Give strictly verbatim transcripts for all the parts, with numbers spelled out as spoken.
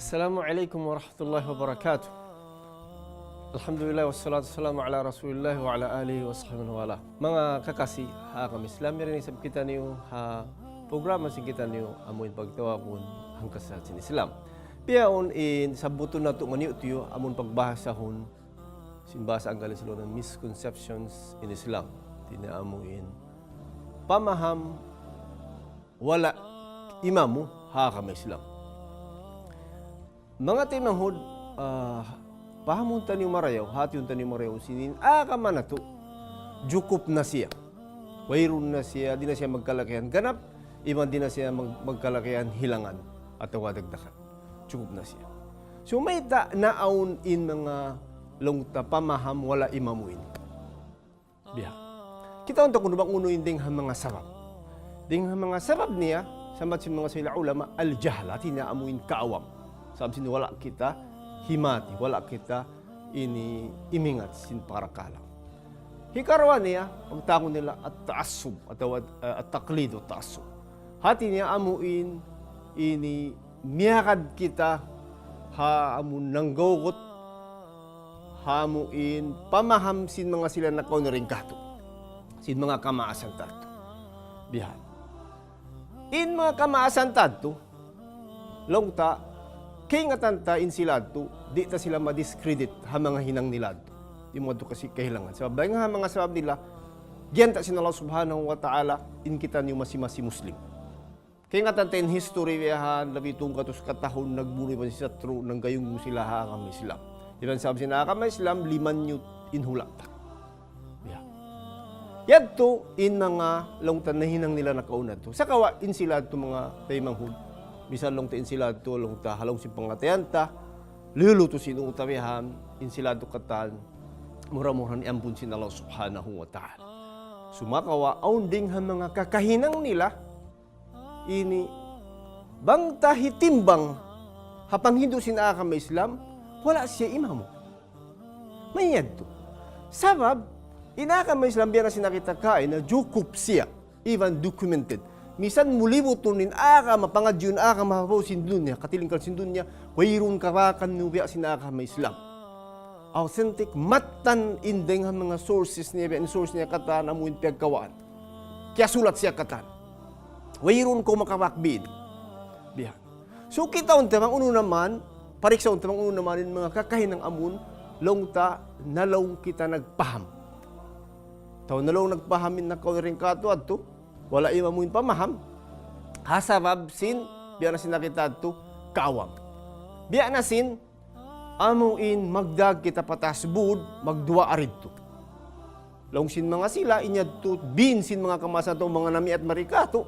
Assalamu alaykum warahmatullahi wabarakatuh. Alhamdulillah, wassalatu wassalamu ala rasulillah wa ala alihi wa sahbihi wa ala. Manga kakasi ha agama Islam, yari ni isab kitaniyu ha programa sin kitaniyu amuin pagtawagun hangka sa sin Islam. Bihaun in sabbutun natu' maniyu-tiyu amun pagbahasahun sin bahasa Anggalis laung misconceptions in Islam. Hati niya amuin pamaham wala' imamu ha agama Islam. Manga taymanghud, ah, pahamun taniyu marayaw, hatiun taniyu marayaw sin in agama natu'. Jukup na siya. Wayruun na siya, di' na siya magkalakihan ganap, iban di' na siya mag-, magkalakihan hilangan atawa dagdagan. Jukup na siya. So, mayta' naawn in manga laung ta pamaham wala' imamu ini. Biya'. Kitaun ta kunu' bang unu in dayng ha manga sabab. Dayng ha manga sabab niya, sambat sin manga sila ulama, al-jahl, hati niya amuin kaawam. Sabab sin wala' kita himati, wala' kita ini imingat sin parakala'. Hikaruwa niya, pagtawagun nila at-ta'assub, atawa, eh, at-taqlid wa ta'assub. Hati niya amuin ini miyagad kita ha amun nanggawgut, ha amuin pamaham sin manga sila nakauna dayn kātu'. Sin manga kamaasan ta yadtu. Bihan. In manga kamaasan ta yadtu, laung ta, kaingatan ta in sila yadtu, di' ta sila ma-discredit ha manga hinang nila yadtu. Di' mu yadtu kasi kahilangan. Sabab, dayng ha manga sabab nila, giyanta' sin Allah Subhanahu wa Ta'ala, in kitaniyu masi-masi Muslim. Kaingatan ta in history biyahan, labi tunggatus katahun, nagbunu' iban sin satru', nanggayunggung sila ha agama Islam. Iban sabab sin agama Islam, limanyu' in hula' ta. Ya. Yadtu in manga laung ta nahinang nila nakauna yadtu. Sagawa' in sila yadtu manga taymanghud. Misan laung ta in sila yadtu, laung ta ha lawm sin pangatayan ta, liyulutu sin utawihan, in sila yadtu katan, mura-murahan iyampun sin Allah Subhanahu wa Ta'ala. Sumagawa', awn dayng ha manga kakahinang nila, ini, bang ta hitimbang ha panghindu' sin agama Islam, wala' siya imamu. Mayadtu. Sabab, in agama Islam biya' na sin kita kaina, jukup siya, even documented. Misan mu libutun in agama, pangadjiun agama ha babaw sin dunya, katilingkal sin dunya, wayruun kabakan mu biya' sin agama Islam. Authentic, mattan in dayng ha manga sources niya, biya' in source niya katan, amuin piyagkawaan. Kiyasulat siya katan. Wayruun kaw makabak biin. Biya'. So, kitaun ta bang unu naman, pariksaun ta bang unu naman in manga kakahinang amun, laung ta, na laung kita nagpaham. Tau na laung nagpaham in nakauna dayn kātu' yadtu, wala' imamu in pamaham. Ha sabab sin, biya' na sin kita yadtu, kaawam. Biya' na sin, amuin magdag kita pa taas bud, magduwaa didtu. Laung sin manga sila, in yadtu, biin sin manga kamaasan tau, manga namiat mari kātu'.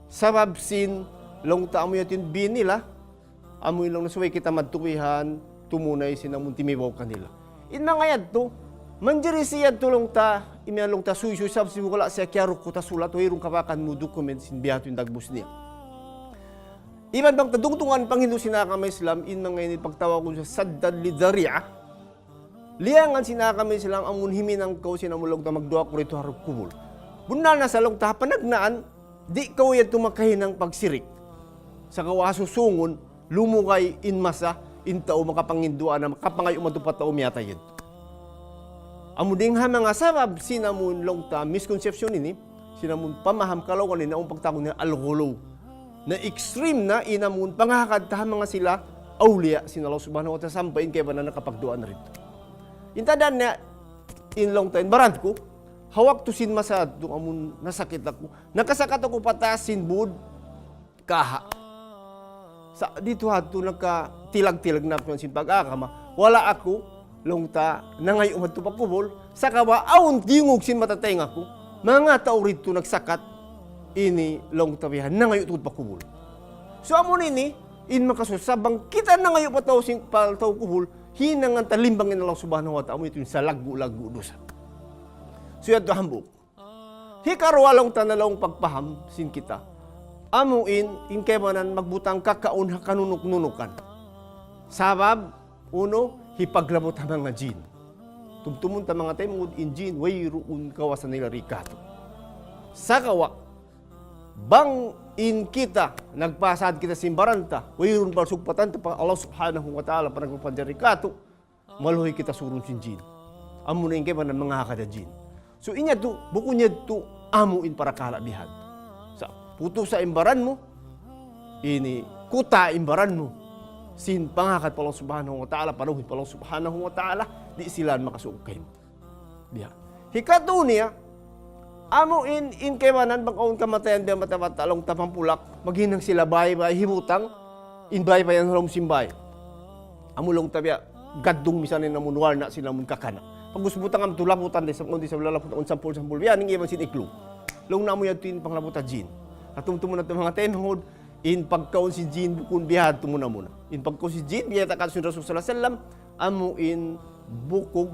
Sabab sin, laung ta amu yadtu in biin nila, amuin laung na subay kita madtuwihan, tumunay sin amun timibaw kanila. In manga yadtu, manjari siya yadtu laung ta, imiyan laung ta suysuy sabab sin wala' siya kiyarukut ha sulat, wayruun kabakan mu document sin biya' hādtu in dagbus niya. Iban bang ta dungdungan panghindu' sin agama Islam, in manga ini pagtawagun saddan lidh dhari'ah. Liyangan sin agama Islam, amun himinang kaw sin amun laung ta magduwaa kaw didtu ha harap kubul. Bunnal na sa laung ta ha panagnaan, di' kaw yadtu makahinang pagsirik. Sagawa' ha susungun, lumugay in masa, in tau makapanginduwaa na, makapangayu' madtu pa tau miyatay yadtu. Amu dayng ha manga sabab sin amun laung ta misconception ini, sin amun pamaham kalaungan ini, amun pagtawagun niya al-ghuluw. Na extreme na in amun pangahagad ta ha manga sila awliya sin Allah Subhanahu wa Ta'ala sampay in kaibanan nakapagduwaa na didtu. In tadaan niya, in laung ta in baran ku, ha waktu sin masa yadtu amun nasakit aku, nakasakat aku pa taas sin bud, kaha. Sa' didtu ha yadtu nakatilag-tilag na aku sin pag-agama. Wala' aku, laung ta, nangayu' madtu pa kubul. Sagawa' awn diyungug sin mata taynga ku. Manga tau didtu nagsakat. Ini laung ta bihan, nangayu' tuud pa kubul. So amun ini, in makasusa, bang kita nangayu' pa tau sin, pa tau kubul, hinangan ta limbang in Allah Subhanahu wa Ta'ala, amu yadtu in salaggu'-laggu' dusa. So yadtu hambuuk. Hikaruwa laung ta na laung pagpaham sin kita. Amu in, in kaibanan magbutang kakaun ha kanunuk-nunukan. Sabab, unu, hipaglabut ha manga jin. Tumtumun ta manga taymanghud in jin, wayruun kawasa nila di kātu'. Sagawa', bang in kita, nagpasad kita sin baran ta, wayruun pagsugpatan ta pa Allah Subhanahu wa Ta'ala, pa nagpapanjari katu', maluhay kita surun sin jin. Amu na in kaibanan mangahagad ha jin. So, in yadtu, bukun yadtu, amu in parakala' bihan. Sa', putusa in baran mu, ini, kuta in baran mu, sin pangahagad pa Allah Subhanahu wa Ta'ala, panuhi pa Allah Subhanahu wa Ta'ala, di' sila makasuuk kaymu. Biya'. Hikatu niya, amu in, in kaibanan bang awn kamatayan biya' mata-mata laung ta pampulak, maghinang sila bay-bay hibutang, in bay-bay yan ha lawm sin bay. Amu laung ta biya', gaddung misan in amun warna' sin amun kakana'. Pag-ubus butang amu tu labutan da isab, awn da isab lalabutan, awn sampul-sampul, biya' ini in iban sin iklung. Laung niya amu yadtu in panglabutan jin. Katumtuman natu' manga taymanghud, in pagkaun sin jin bukun biya' hādtu muna-muna. In pagkaun sin jin, biya' ta katu' sin Rasul sallallahu alayhi wasallam, amu in bukug,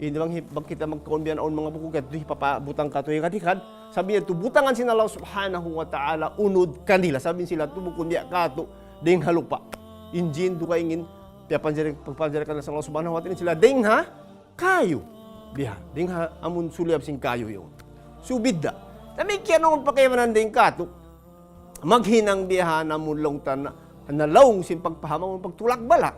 in bang, bang kita magkaun biya' awn manga bukug, yadtu hipapabutang katu' hikad-hikad, sabab yadtu butangan sin Allah Subhanahu wa Ta'ala unud kanila, sabab in sila tu bukun biya' katu', dayng ha lupa'. In jin dugaing in, piyapanjari, pagpanjari kanila sin Allah Subhanahu wa Ta'ala, sila dayng ha, kayu. Biya', dayng ha amun suliyab sin kayu yaun. Subidda. Damikkiyan amun pakaibanan dayng katu'. Maghinang biya' ha amun laung ta na, na laung sin pagpaham amun pagtulak bala'.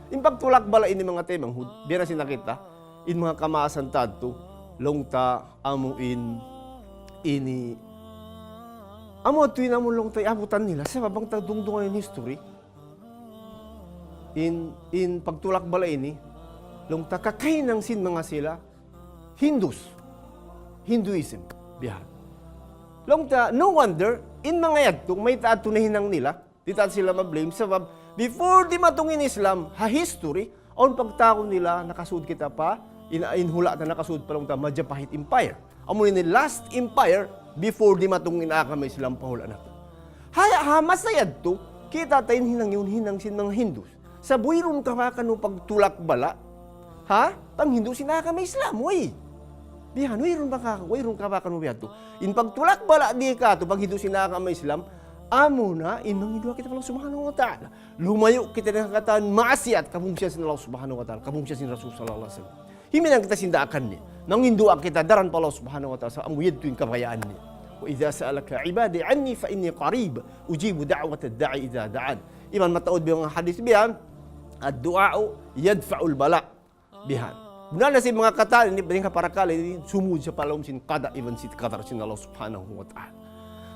In pagtulak bala' ini manga taymanghud. Biya' na sin nakita'. In manga kamaasan ta yadtu. Laung ta amu in ini. Amu yadtu in amun laung ta iabutan nila. Sabab bang ta dungdungan in history. In, in pagtulak bala' ini, laung ta kakahinang sin manga sila, Hindus, Hinduism, biya' hādtu. Laung ta, no wonder, in manga yadtu, mayta' yadtu nahinang nila, di' ta sila ma-blame, sabab, before dimatung in Islam, ha history, awn pagtawagun nila, nakasud kita pa, in, in hula' ta nakasud pa laung ta, Majapahit Empire. Amu ini last empire before dimatung in agama Islam pa hula' natu'. Ha, ha masa yadtu, kita' ta in hinang yaun hinang sin manga Hindus. Sa' wayruun kabaakan mu pagtulak bala', ha? Panghindu' sin agama Islam, way. Biya' hādtu, wayruun baka, wayruun kabaakan mu biya' hādtu. In pagtulak bala' di' katu', panghindu' sin agama Islam, amu na in manghindu' kita pa Allah Subhanahu wa Ta'ala. Lumayu' kita dayn ha katan maasiyat, kabungsihan sin Allah Subhanahu wa Ta'ala, kabungsihan sin Rasul sallallahu alayhi wasallam. Huminang kita sin daakan niya. Manghindu' kita daran pa Allah Subhanahu wa Ta'ala, sa' amu yadtu in kabayaan niya. وإذا سألك عبادي عني فإني قريب أجيب دعوة الداع إذا دعان. Iban mataud biya' manga hadith biya' yan, الدعاء يدفع البلاء. Biya' hādtu. Bunnal na sin manga katan ini, biya' ha parakala' ini, sumud siya pa lawm sin qada iban sin qadar sin Allah Subhanahu wa Ta'ala.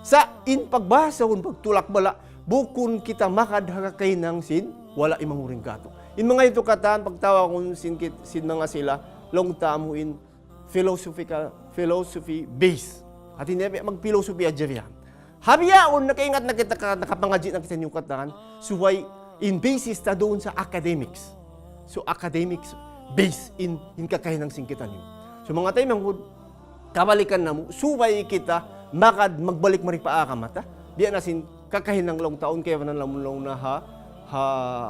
Sa' in pagbahasahun pagtulak bala', bukun kita magad ha kakahinang sin, wala' imamuring katu'. In manga yadtu katan, pagtawagun sin kit-, sin manga sila, laung ta amu in philosophical, philosophy base. Hāti niya, mag-philosophy hadja biya' yan. Ha bihaun, nakaingat na kita ka, nakapangadji' na kita niyu katan, subay in basis ta duun sa academics. So, academics base in, in kakahinang sin kitaniyu. So, manga taymanghud, kabalikan namu', subay kita magad magbalik mari pa agama ta. Biya' na sin kakahinang laung ta awn kaibanan laung na ha, ha,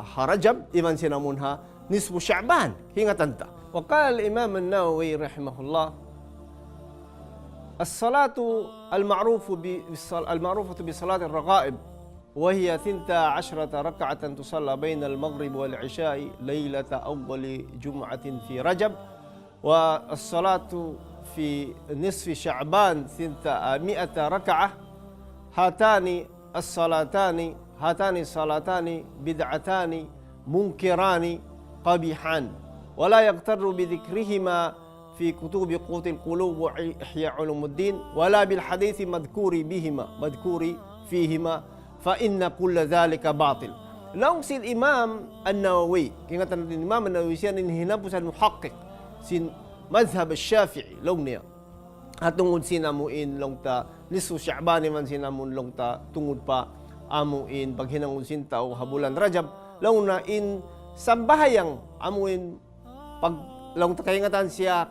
ha Rajab, iban sin amun ha, نصف شعبان, kaingatan ta. وقال الإمام النووي رحمه الله: الصلاة المعروف ب-، بالصل-، المعروفة بصلاة الرغائب، وهي ثنتا عشرة ركعة تصلى بين المغرب والعشاء ليلة أول جمعة في رجب، والصلاة في نصف شعبان ثنتا مائة ركعة، هاتان الصلاتان، هاتان الصلاتان بدعتان منكران قبيحان، ولا يغتر بذكرهما في كتب قوت القلوب وإحياء علوم الدين، ولا بالحديث المذكور بهما، مذكور فيهما، فإن كل ذلك باطل. Laung sin Imam An-Nawawi, kaingatan natu' in Imam An-Nawawi siya in hinapusan muhaqqiq sin madhhab Shafi'i, laung niya. Ha tungud sin amu in laung ta nisfu Sha'ban iban sin amu in laung ta tungud pa amu in paghinangun sin tau ha bulan Rajab. Laung niya in sambahayang amu in pag laung ta kaingatan siya,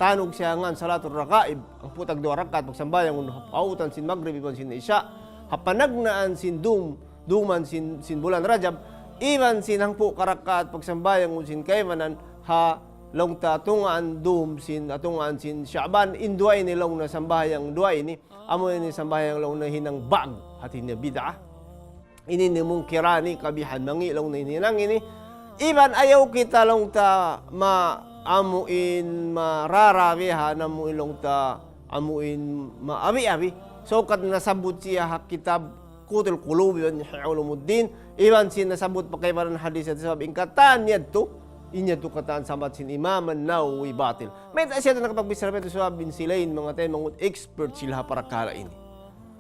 tanug siya ngan salatul ragaib, hangpu' tagduwa rakaat pagsambahayang ha pautan sin Magrib iban sin Isha, ha panagnaan sin dum, duman sin, sin bulan Rajab, iban sin hangpu' karakaat pagsambahayang sin kaibanan ha laung ta tungaan dum sin, tungaan sin Sha'ban, in duwa ini laung niya sambahayang duwa ini, amu ini sambahayang laung niya hinang ba'gu, hati niya bid'ah. Ini in munkirani kabihan, mangi' laung niya in hinang ini. Iban ayaw kita laung ta ma-, amu in mararabihan, amu in laung ta, amu in maabi-abi. Sukat nasabbut siya ha kitab Qutul Qulub iban Ihya Ulumuddin, iban sin nasabbut pa kaibanan hadith yadtu, sabab in katan yadtu, in yadtu katan sambat sin Imam An-Nawawi batil. Mayta' siya nakapagbichara pa yadtu, sabab in sila in manga taymanghud expert sila ha parakala' ini.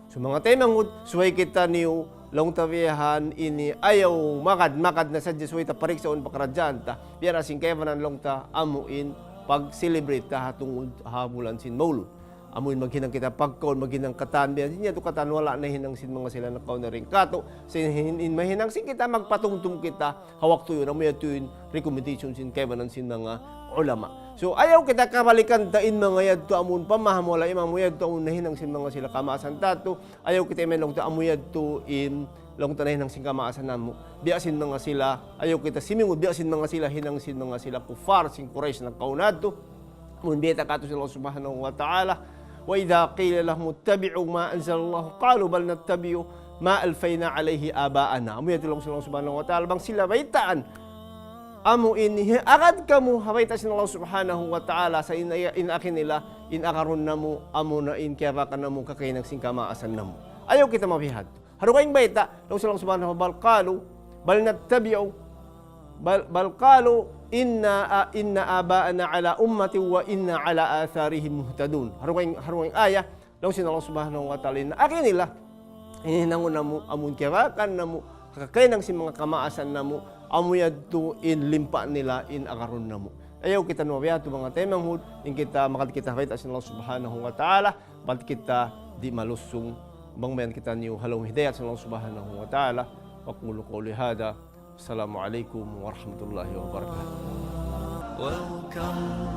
So manga taymanghud, subay kitaniyu laung ta biyahan ini ayaw magad-magad na sadja subay ta pariksaun pakaradjaan ta. Biya' na sin kaibanan laung ta amu in pag-celebrate ta ha tungud ha bulan sin Maulud. Amu in maghinang kita pagkaun, maghinang katan, biya' sin yadtu katan wala' nahinang sin manga sila nakauna dayn kātu'. Sin hin-, in mahinang sin kita, magpatumtum kita ha waktu yan, amu yadtu in recommendation sin kaibanan sin manga ulama. So, ayaw kita kabalikan ta in manga yadtu amun pamaham wala' imam yadtu amun nahinang sin manga sila kamaasan ta yadtu. Ayaw kita iman laung ta amu yadtu in laung ta nahinang sin kamaasan namu'. Biya' sin manga sila, ayaw kita simingud, biya' sin manga sila, hinang sin manga sila kuffar, sin Quraysh nakauna yadtu. Amun biyayta' kātu' sin Allah Subhanahu wa Ta'ala, وإذا قيل لهم اتبعوا ما أنزل الله قالوا بل نتبع ما ألفينا عليه آباءنا. Amu yadtu laung sin Allah Subhanahu wa Ta'ala, bang sila baytaan, amu ini, agad kamu ha bayta' sin Allah Subhanahu wa Ta'ala, sa' in, in agi nila, in agarun namu', amuna in kiyabakan namu', kakahinang sin kamaasan namu'. Ayaw kita mabiya' hadtu. Ha dugaing bayta', laung sin Allah Subhanahu wa Ta'ala, بل قالوا، بل نتبع، بل، بل قالوا إنا، إن آباءنا على أمة وإنا على آثارهم مهتدون. Ha dugaing, ha dugaing ayat, laung sin Allah Subhanahu wa Ta'ala, in agi nila, in hinangun namu', amun kiyabakan namu', kakahinang sin manga kamaasan namu', amu yadtu in limpa' nila, in agarun namu'. Ayaw kita mabiya' hadtu manga taymanghud, in kita magad kita ha bayta' sin Allah Subhanahu wa Ta'ala, bat kita di' malusung, bang mayan kitaniyu ha lawm hidayat sin Allah Subhanahu wa Ta'ala. أقول قولي هذا. السلام عليكم ورحمة الله وبركاته. Welcome